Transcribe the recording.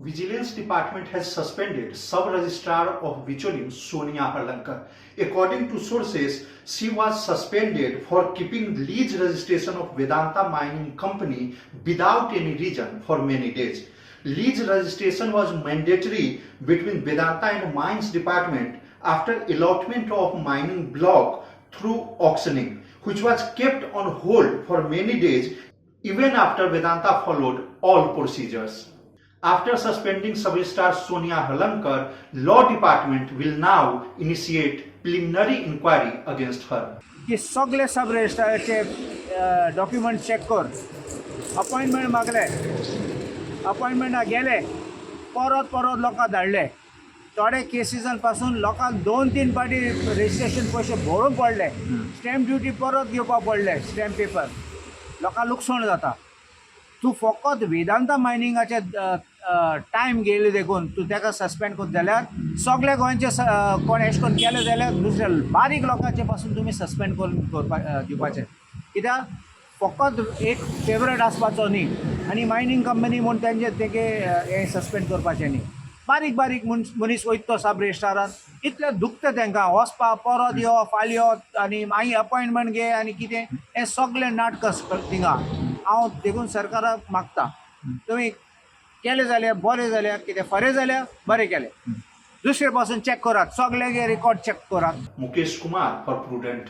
Vigilance Department has suspended Sub-Registrar of Bicholim Sonia Harlankar. According to sources, she was suspended for keeping lease registration of Vedanta Mining Company without any reason for many days. Lease registration was mandatory between Vedanta and Mines Department after allotment of mining block through auctioning, which was kept on hold for many days even after Vedanta followed all procedures. After suspending Sub-Registrar Sonia Harlankar, Law Department will now initiate preliminary inquiry against her. की सगळे सब रजिस्ट्राराचे document check कर. Appointment मागले, अपॉयंटमेंटाक गेले, परत परत लोकांक धाडले. थोडे केसीसान पासून लोकांक दोन तीन पाटी रजिस्ट्रेशन पयशे भरूंक पडले, स्टॅम्प ड्युटी परत घेवपाक पडले, स्टॅम्प पेपर. लोकांक लुकसाण जाता. तूं फकत वेदांता मायनिंगाचे टायम गेले देखून तूं ताका सस्पेंड करता जाल्यार सगळे गोंयचे कोण एशें करून केलें जाल्यार दुसऱ्या बारीक लोकांचे पासून तुमी सस्पेंड करून करपा दिवपाचें. कित्याक फकत एक फेवरेट आसपाचो न्ही आनी मायनींग कंपनी म्हूण तेंचे तेगे हें सस्पेंड करपाचें न्ही. बारीक बारीक मनीस वयता तो सब रजिस्ट्रारान, इतलें दुखता तांकां वचपा, परत यो, फाल्यां यो आनी मागीर अपॉयंटमेंट घे आनी कितें हें सगळें नाटक आसता थिंगा. हांव देखून सरकाराक मागता, तुमी केलें जाल्यार बरें जाल्यार, कितें फरें जाल्यार बरें केलें, दुसरे पासून चॅक करात, सगळ्यांगे रिकॉर्ड चॅक करात. Mukesh Kumar for Prudent.